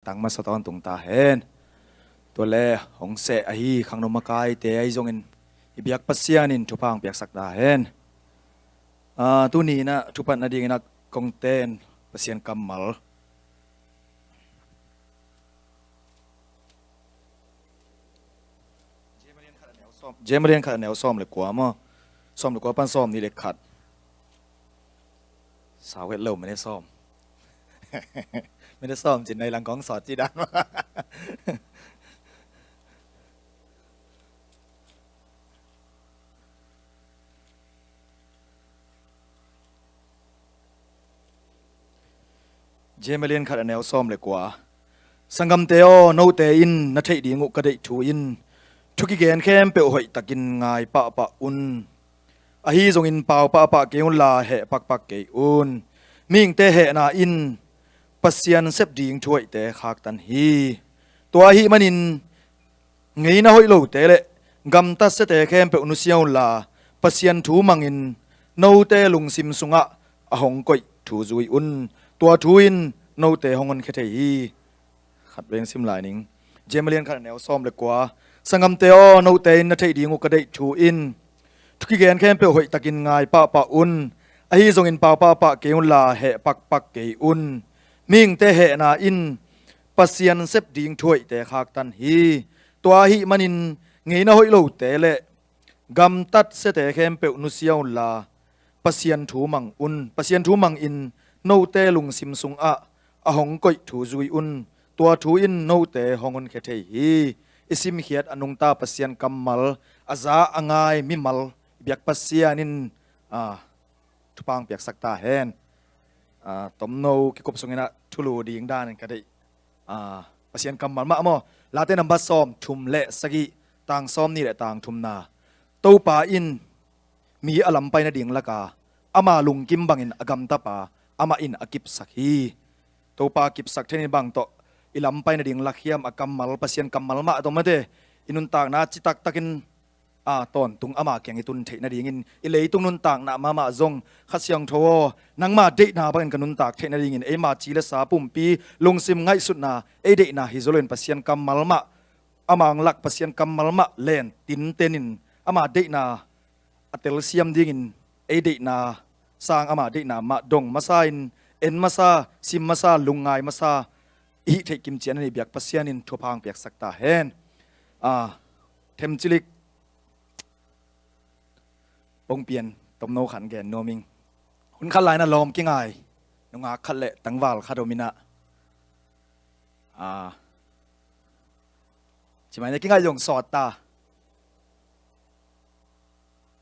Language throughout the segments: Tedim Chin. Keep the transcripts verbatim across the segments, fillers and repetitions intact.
tang masa tawntung ta hen. Tua le hong seh ahi khangno makaite ahi zongin i biak Pasian in thupha hong piaksak ta hen. Ah, tuni in ah thupha nadingin ah kong ten Pasian kammal. James a lian khat a neu sawm le kua maw? Sawm le kua pan sawm nih le khat. Sau het lo, mene sawm. Mene sawm cin nai lang kong sawt ci dan maw? James a lian khat a neu sawm le kua. Sanggamte aw, note in na theih ding uh ka deih thu in thu kigen khempeuh hoihtakin ngai pahpah un. Ahi zongin pau pahpah kei unla heh pakpak kei un. Mihingte hehna in Pasian sep ding thu hoihte khaktan hi. Tua ahih manin ngeina hoih lote le gamtat siate khempeuh nusia unla Pasian thu mangin note lungsim sungah a hong koih thu zui un. Tua thu in note hong honkhia thei hi. Khat veng sim lai ning. James a lian khat a neu sawm le kua. Sanggamte aw, note in na theih ding uh ka deih thu in thu kigen khempeuh hoihtakin ngai pahpah un. Ahi zongin pau pahpah kei unla heh pakpak kei un. Mihingte hehna in Pasian sep ding thu hoihte khaktan hi. Tua ahih manin ngeina hoih lote le gamtat siate khempeuh nusia unla Pasian thu mang un. Pasian thu mangin note lungsim sungah a hong koih thu zui un. Tua thu in note hong honkhia thei hi. I simkhiat a nungta Pasian kammal a za a ngai mimal biak Pasian in, ah, thupha hong piaksak ta hen. Ah, tomno kikup sungin ah thulu ding danin ka deih, ah, Pasian kammal mah maw? Late nambat sawm thum le sagih, tang sawm nih le tang thumna. Topa in mi a lam pai nading laka ama lungkim bangin a gamtapa amah in a kipsak hi. Topa a kipsak theih nading bang tawh i lam pai nading lak hiam? A kammal, Pasian kammal mah tawh mate. I nuntakna citaktakin, a, tawntung ama kiang i tun theih nadingin, i leitung nuntakna mahmah zong Kha Siangtho aw, nangma deihna bangin ka nuntak theih nadingin eima ci le sa, pumpi, lungsim, ngaihsutna, ei deihna hi zaw loin Pasian kammal mah, ama hong lak Pasian kammal mah len tintenin ama deihna a telsiam dingin ei deihna sang ama deihna mah dong masa in, en masa, sim masa, lungngai masa i hih theih kimcian a nei biak Pasian in thupha hong piaksak ta hen. A, themcilik pongpian tomno khat gen nuam ing. Hun khat lai-in a lawm kingai nungak khat le tangval khat om in ah, a, ci mai ni, kingai zong sawt ta.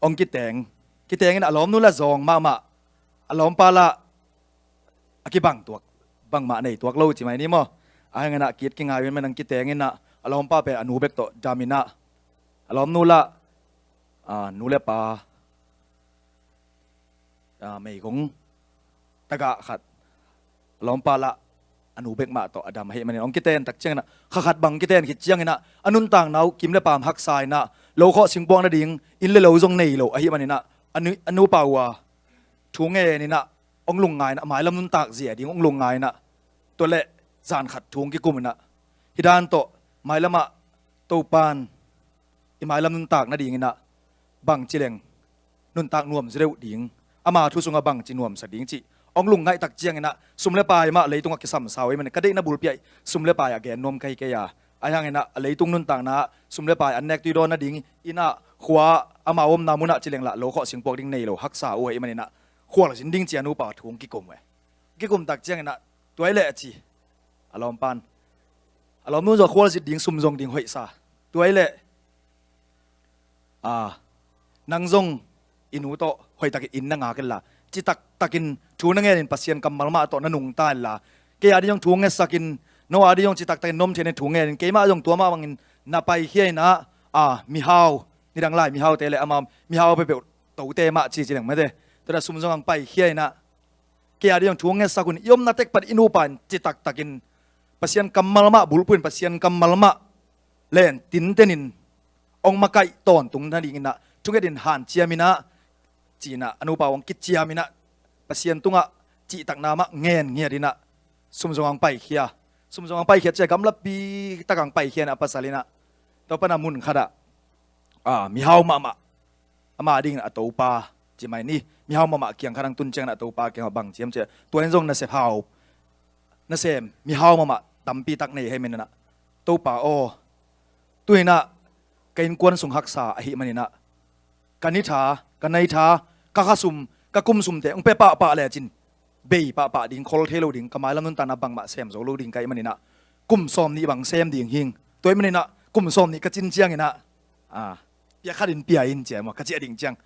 Hong kiteng, kiteng in a lawmnu la zawng mahmah, a lawmpa la a kibang tuak, bangmah nei tuak lo ci mai ni maw? A hang in ah kit kingai in, man hong kiteng in ah a lawmpa pen a nu bek tawh dam in ah, a lawmnu la, a, nu le pa, a, meigong tagah khat, a lawmpa la a nu bek mah tawh a dam ahih manin hong kiten tak ciangin ah, kha khat bang kiten khit ciangin ah a nuntakna uh kim le paam haksa in ah, lo khawh singpuak nading inn le lo zong nei lo ahih manin ah, a nu, a nupa uh a thu ngen in ah hong lungngai in ah, mailam nuntak zia ding hong lungngai in ah, tua leh zan khat thu hong kikum in ah, hih dan tawh mailam ah Topan i mailam nuntak nadingin ah bangci leng nuntak nuam zaw deuh ding, ama thu sungah bangci nuamsa ding cih hong lungngaih tak ciangin ah, sum le pai mah leitungah kisam sa uh ahih manin, ka deihna bulpi ah sum le pai a gen nuam ka hi kei a, ahi hangin ah a leitung nuntakna ah sum le pai an nek tui dawn nading in ah, khua, ama omna munah ci leng lah lo khawh singpuak ding nei lo, haksa uh ahih manin ah khualzin ding ci a nupa thu hong kikum uh. Kikum tak ciangin ah, tua hi leh a ci a lawmpan, a lawmnu zong khualzin ding, sum zong ding hoihsa. Tua hi leh, a, nang zong i nu tawh hoihtakin inn na ngak inla, citaktakin thu na ngenin Pasian kammal mah tawh na nungta inla, kei a ding zong thu ngetsakin, no a ding zong citaktakin na om theihna thu ngenin, keimah zong tua mah bangin na paikhia in ah, a, mihau, nidang lai mihaute le ama mihau peuhpeuh tote mah ci ci leng mate, tua dah sum zong hong paikhia in ah, kei a ding zong thu ngetsak un, i omna tek pan i nupa in citaktakin Pasian kammal mah bulphuh in, Pasian kammal mah len tintenin hong makaih tawntung nadingin ah thungetin hanciam in ah, ci-in ah a nupa uh hong kiciam in ah, Pasian tungah cihtakna mah ngen ngiat in ah, sum zong hong paikhia. Sum zong ang paikhiat ciah gamlapi tak ang paikhiat a pasal inah, tua pana mun khatah, ah, mihau mahmah, ama dingin a topa ci mai ni, mihau mahmah kiang khat ang tun ciangin a topa kiangah bang ciam ciah, tua in zong nasep hau, nasem mihau mahmah tampi tak nei hei maninah, Topa aw, tuinah ka innkuan sung haksa ahi maninah, ka ni tha, ka nai tha, ka kha sum, ka kum sumte hong pia pahpah lecin bei pahpah ding, khol thei lo ding, ka mailam nuntakna bangmah sem zo lo ding ka hih maninah, kum sawm nih bang sem ding hing. Tua hih maninah kum sawm nih ka cin cianginah, ah, pia khatin pia in ciam aw, ka ciah ding ciang.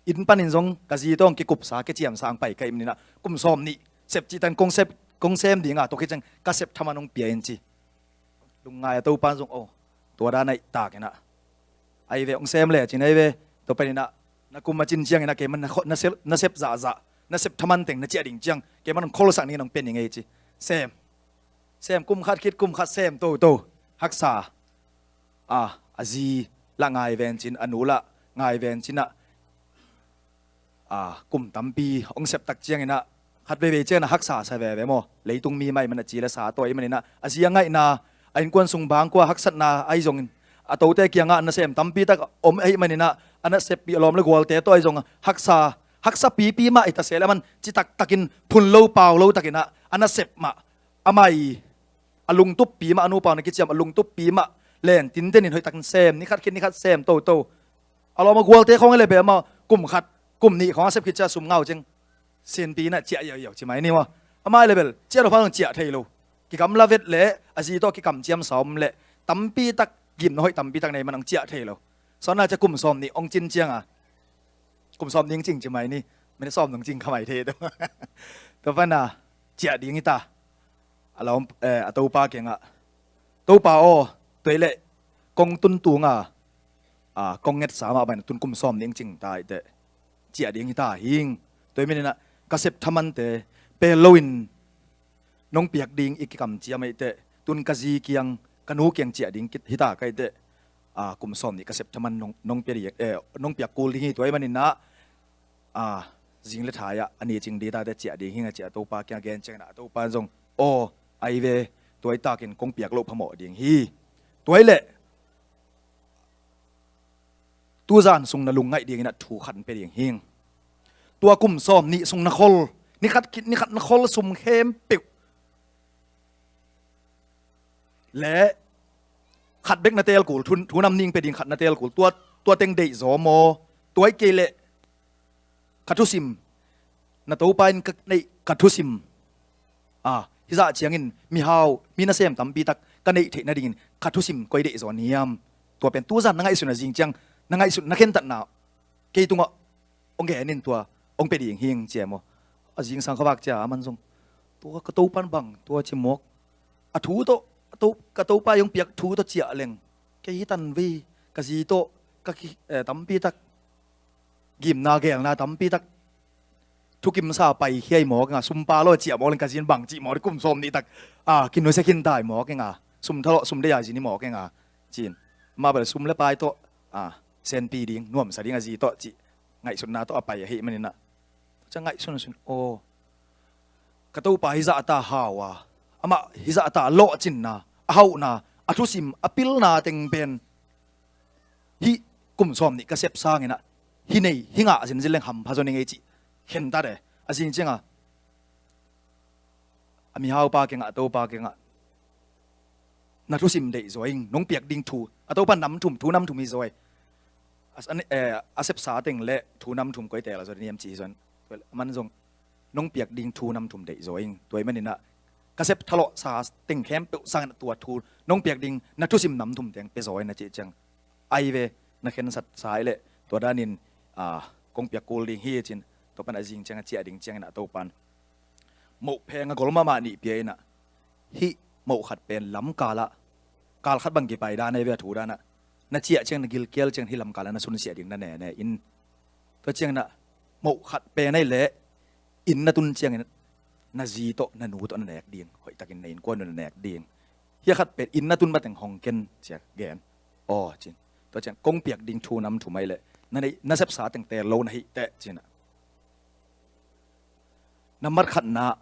Inn panin zong ka zi tawh kikupsa, kiciamsa ang pai ka hih maninah kum sawm nih sep cih tan kong sep, kong sem dinga, tua khit ciang ka sep thaman hong pia in ci. Lungngai a topan zong, oh, tua dan aih takinah, ai ve, hong sem lecin ai ve, tua paninah na kum a cin cianginah keiman na kho-, na sep, na sep zahzah, na sep thaman teng na ciah ding ciang keiman hong kholsak ning, hong pia ning ei ci. Sem, sem kum khat khit kum khat sem toto, haksa. Ah, a zi lah ngai vencin, a nu lah ngai vencinah, ah, kum tampi hong sep tak cianginah khat veivei cianginah haksa sa veve maw. Leitung mi mah ahih manah ci le sa tua ahih maninah a zi a ngaihna, a innkuan sung bangkua haksatna ahi zongin, a tote kiangah nasem tampi tak om ahih maninah, a naseppih a lawm le gualte tawh ahi zong haksa, haksa pipi mah hi ta seh le, aman citak takin phun lo pau lo takinah a nasep mah, a mai, a lungtuppi mah, a nupa na kiciam a lungtuppi mah len tintenin hoih takin sem, ni khat khit ni khat sem toto. A lawm a gualte khawng hi le beh amah kum khat kum nih khawng a sep khit ciah sum ngau ciang sinpi inah ciah yoyo ci mai ni maw. Amah hi le bel ciah lo pha zong ciah thei lo. Kigamla vet leh a zi tawh kikamciamsa om leh tampi tak, gimna hoih tampi tak nei man hong ciah thei lo. Sawnna ciah kum sawm nih hong cin cianga, kum sawm nih hong cing ci mai ni. Minute sawm dong cing kha mai thei tua. Tua pana ciah ding hi ta. A lawm, eh, a topa kiangah, Topa aw, tua hi leh kong tun tunga, ah, kong ngetsa mah bangin tun kum sawm nih hong cing ta hi teh, ciah ding hi ta hing. Tua hih maninah ka sep thamante pel loin nong piak ding i kikamciam ahih teh, tun ka zi kiang, ka nu kiang ciah ding hi ta ka hih teh, ah, kum sawm nih ka sep thaman nong, nong pia ding, eh, nong piak kul ding hi. Tua hih maninah, ah, zing le thai-ah a ni cing ding ta teh ciah ding hing a ci a topa kiang a gen cianginah, a topa in zong, aw, ai ve, tua hi takin kong piak loh phamawh ding hi. Tua hi leh tuzan sung na lungngaih dinginah thu khat pia ding hing. Tua kum sawm nih sung na khol, ni khat khit ni khat na khol sum khempeuh le khat bek na teel kul, thu, thu nam ning pia ding khat na teel kul, tua, tua teng deih zaw maw? Tua hi kei leh ka thusim, na topa in ka neih ka thusim, ah, hizah ciangin mihau, mi nasem tampi tak ka neih theih nadingin ka thusim koi deih zaw hiam? Tua pen tuzan na ngaihsun a zing ciang, na ngaihsun na khentatna kei tungah hong genin tua hong pia ding hing ci e maw. A zingsang khavak cia a man zong, tua ka topan bang tua ci mawk. A thu tawh, a to, ka topa i hong piak thu tawh ciah leng kei hi tan vei, ka zi tawh ka ki, eh, tampi tak gimna gelna tampi tak thukimsa paikhia i mawk inga, sumpa law ciah mawk leng ka zin bang cih mawk, kum sawm nih tak, ah, kinusia khinta i mawk inga, sum thalawh sum deih a zin i mawk inga, cin. Mah bel sum le pai tawh, ah, senpi ding, nuamsa ding a zi tawh cih ngaihsutna tawh a pai ahih maninah, tua ciang ngaihsun sun, aw, ka topa hizah ta hau a, amah hizah ta lawhcinna, a hauhna, a thusim, a pilna teng pen hih kum sawm nih ka sep sanginah hih nei, hih ngah zinzin leng hampha zaw ning ei cih khentat e. A zing cianga a mihaupa kiangah, a topa kiangah, na thusim deih zaw ing, nong piak ding thu, a topa nam thum, thu nam thum hi zaw e. A, a, eh, a sepsa teng le thu nam thum koi teel a zaw ding hiam cih hi zaw in. Well, a man zong nong piak ding thu nam thum deih zaw ing. Tua ahih maninah ka sep thalawhsa teng khempeuh sanginah tua thu, nong piak ding na thusim nam thum teng pia zaw in a cih ciang, ai ve, na khensatsa hi leh tua danin, ah, kong piak kul ding hi cin. Tua pan a zing ciang a ciah ding ciangin a topan moh pheng a gol mahmah nih pia inah, hih moh khat pen lamkalah, kal khat bang kipai dan ahi ve a thu danah, na ciah ciang na gilkial ciang hih lamkalah na sunsiah ding na nene in. Tua cianginah moh khat pen ahi leh inn na tun ciangin na zi tawh na nu tawh na nek ding, hoihtakin na innkuan uh na nek ding. Hih a khat pen inn na tun mateng hong ken cia gen. Aw cin. Tua ciang kong piak ding thu nam thum ahi leh na neih, na sepsa teng teel lo na hih teh cinah, nambat khatna,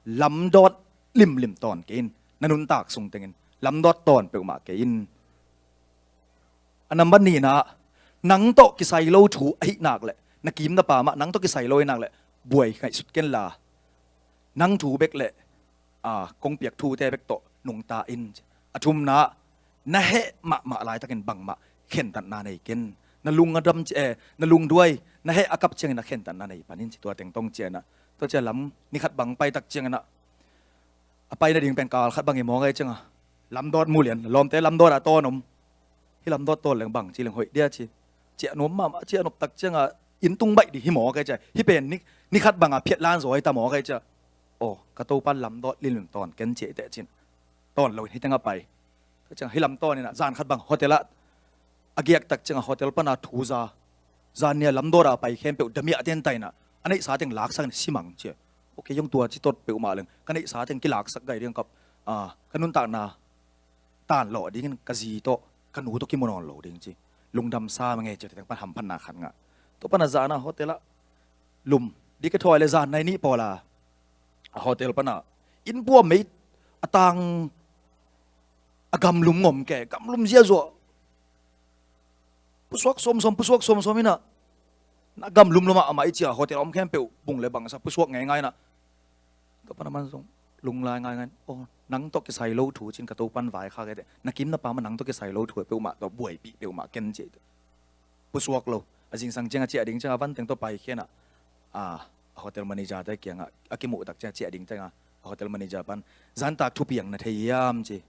lamdawt limlim tawn kei in. Na nuntak sung tengin lamdawt tawn peuhmah kei in. A nambat nihna ah, nang tawh kisai lo thu ahih nak leh, na kim na pam ah nang tawh kisai lo ahih nak leh, buai ngaihsut kenla, nang thu bek leh, a, kong piak thute bek tawh nungta in. A thumna ah, na heh mahmah laitakin bangmah khentatna nei ken. Na lung a dam ci, eh, na lungduai, na heh a kap ciangin a khentatna nei pan in ci, tua teng tawh ciangin ah. Tua ciang lam ni khat bang pai tak ciangin ah, a pai nading pen kal khat bang hi mawk ahih ciangin, lamdawt mu lian, lawmte lamdawt ah tawn om. Hih lamdawt tawn leng bang ci leng hoih dia ci. Ciah nuam mahmah, ciah nop tak ciangin inn tung baih ding hi mawk ahih ciangin, hih pen ni, ni khat bang a phiat lan zaw hi ta mawk ahih ciangin, aw, ka Topa lamdawt limlim tawn ken ci ei teh cin. Tawn lo in hih teng a pai. Tua ciang hih lam tawn in ah, zan khat bang hotel ah a giak tak ciangin hotel pan a thu za, zan ni a lamdawt a pai khempeuh damiah ten tai in ah, a neihsa teng laksak in si mang ci. Ok, zong tua ci tawh peuhmah leng ka neihsa teng kilaksak gai ding kap, a, ka nuntakna tan lawh dingin ka zi tawh, ka nu tawh kimu nawn lo ding ci. Lungdam sa mah ngei ci, tua teng pan hamphatna khat ngah. Tua pan a zan a hotel ah lum, dik a thawi leh zan nai nih pawl a, a hotel pan a, inn buam mei a tang, a gamlum ngawm kei, gamlum ziazua. Pusuak sawmsawm, pusuak sawmsawm in ah, na gamlum lua mahmah i ci a, hotel a om khempeuh bung leh bangsa pusuak ngeingai in ah. Tua pan a man zong lunglai ngaingai in, aw, nang tawh kisai lo thu cin ka Topa'n vaikhak ei teh, na kim na pam ah nang tawh kisai lo thu peuhmah tawh buaipih peuhmah ken ci ei teh. Pusuak lo. A zingsang ciang a ciah ding ciang a van teng tawh paikhia in ah, a, a hotel manager te kiangah a kimuh tak ciang a ciah ding teng a, a hotel manager pan, zantak thupiang na thei hiam ci.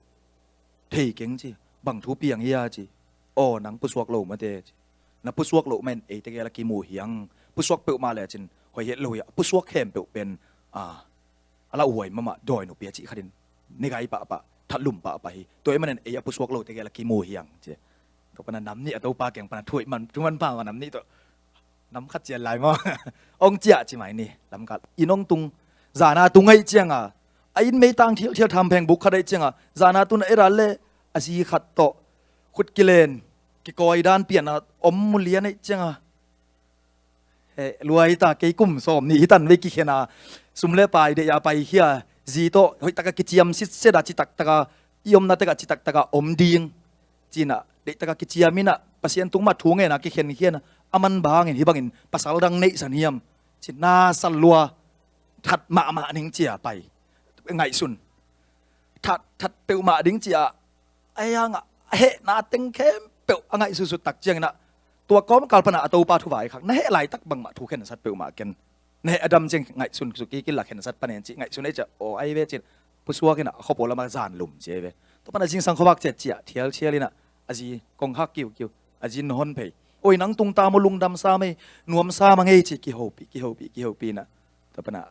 Thei keng ci. Bang thupiang hia ci. Aw, nang pusuak lo mate ci. Na pusuak loh mah in eite gel a kimu hiang. Pusuak peuhmah leh cin hoih het lo hia. Pusuak khempeuh pen, a, a lauhuai mahmah dawi nupi a cih khat in, ne gai pahpah, that lum pahpah hi. Tua ahih manin ei a pusuak lote gel a kimu hiang ci. Tua pan a nam nih a Topa kiang pan a thu hoih man, thu man pah mah nam nih tawh, nam khat cian lai maw. Hong ciah ci mai ni. Lamkal inn hong tung. Zan a tung ahih ciang a, a inn meitang thilthial thampheng buk khat ahih ciang a, zan a tun a et a leh a zi khat tawh khut kilen, kikawi dan pian a om mu lian ahih ciang a, he, lua hi ta, kei kum sawmnih hi tan ve, kikhen a, sum leh pai deih a paikhia, zi tawh hoih tak a kiciam sitset a, citak tak a, i omna tek ah citak tak a om ding ci in ah, deih tak a kiciam in ah, Pasian tung mah thu ngen a kikhenkhia in ah, a man bang hangin hih bangin pasal dang neihsan hiam ci, na sa lua, that mahmah ning ci a pai. Ngaihsun. That, that peuhmah ding ci a, a hang a hehna teng khempeuh a ngaihsutsut tak ciangin ah, tua kawmkal pan a a Topa thu vaikhak, na heh laitak bangmah thu khensat peuhmah ken. Na heh a dam ciang ngaihsun suk kik inla, khensat pan hen ci, ngaihsun ei ci a, aw, ai ve cin, pusuak in ah a khuapawl lam ah zan lum ci ei ve. Tua pan a zingsang khuavak ciat ciah thialthial in ah, a zi kong khak kiukiu, a zi in hon phei. Oi, nang tung ta maw, lungdam sa mah ei, nuam sa mah ngei ci, kihopih, kihopih, kihopih in ah. Tua pan a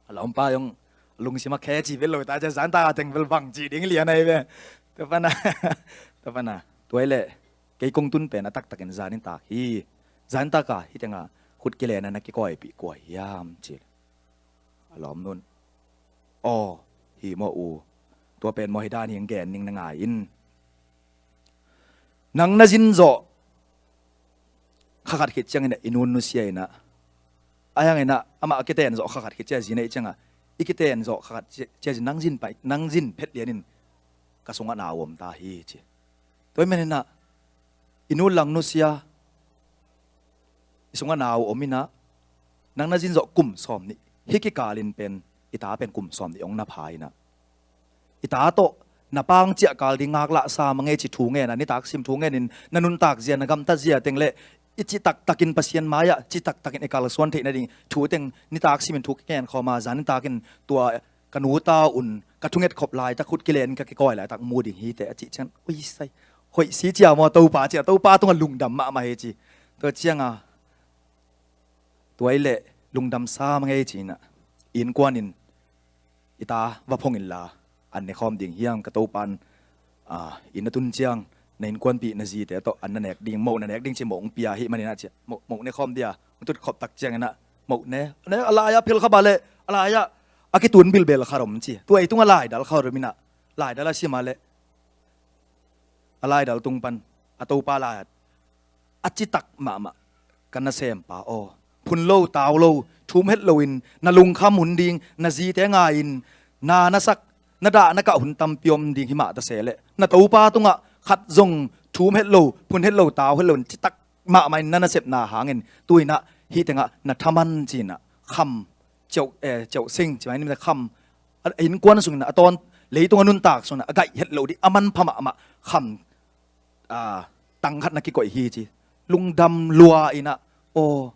a lawmpa zong lungsim ah khe ci vet lo ta, cia zantak a teng bel bang ci ding lian ahi ve. Tua pan a, tua pan a, tua hi leh kei kong tun pen a taktakin zanintak hi. Zanintak a hih teng a khut kilen a na kikawipih kua hiam ci. A lawmnu'n, aw, hi maw u, tua pen maw hi dan hi, gen ning, na ngai in. Nang na zin zawh kha khat khit ciangin ah i nu'n nusia in ah, a hang in ah amah a kiten zawh kha khat khit ciang a zi neih ciang a, i kiten zawh kha khat ci-, ciang a zi, nang zin pai, nang zin phet lian in ka sungah nau om ta hi ci. Tua ahih manin ah i nu'n lang nusia, i sungah nau om in ah, nang na zin zawh kum sawmnih, hih kikal in pen i ta pen kum sawmnih hong na pha in ah, i ta tawh na pang ciah kal ding ngaklah sa mah ngei ci thu ngen a, nitak sim thu ngen in na nuntak zia, na gamtat zia teng leh i cih taktakin Pasian mai-ah cih taktakin i kalsuan theih nading thu teng nitak simin thu ka ngen khawm a, zanitakin tua ka nu ta un ka thunget khop laitak, khut kilen ka kikawi laitak mu ding hi teh a cih ciang, ui sai, hoih si cia maw Topa ci a, Topa tungah lungdam mahmah hi ci. Tua ciang a, tua hi leh lungdam sa mah ngei ci in ah, innkuan in i ta va phong inla, an ne khawm ding hiam, ka Topa'n, a, inn a tun ciang na innkuanpih na zite tawh an na nek ding, moh na nek ding ci, moh hong pia ahih manin ah ci a, moh, moh ne khawm dia, hong tut khop tak ciangin ah moh ne, ne, a lai-ah phel kha ba leh, a lai-ah a kitun bilbel khat om ci. Tua ei tungah laidal khat om in ah, laidal a sim a leh, a laidal tung pan a Topa lai-at a citak mahmah, ka nasempa aw, phun lo, tau lo, thum het loin na lungkham hun ding, na zite ngai-in na na sak, na dah na kah hun tampi om ding hi mah ta se leh, na Topa tungah khat zong thum het lo, phun het lo, tau het lo in citak mahmah in na nasepna hangin, tu-in ah hih tengah na thaman ci-in ah kham, ciauh, eh, ciauh sing ci mai ni, kham, a innkuan sungin ah, a tawn, leitung a nuntak sungin ah a gaih het loh ding a manpha mahmah kham, ah, tang khat na kikoih hi ci. Lungdam lua-in ah, aw,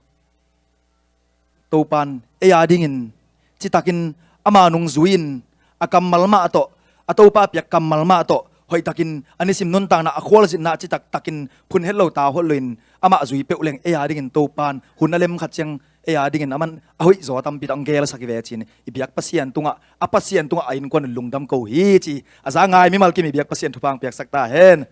Topa'n ei a dingin citakin ama nungzui-in, a kammal mah tawh, a Topa piak kammal mah tawh hoihtakin a nisim nuntakna, a khualzinna citak takin phun het lo, tau het lo in amah zui peuh leng, ei a dingin Topa'n hun a lem khat ciang ei a dingin aman a hoih zaw tampi tak hong gelsak hi ve ci-in i biak Pasian tungah, a Pasian tungah a innkuan un lungdam ko hi ci. A za ngai mimal kim i biak Pasian thupha hong piaksak ta hen.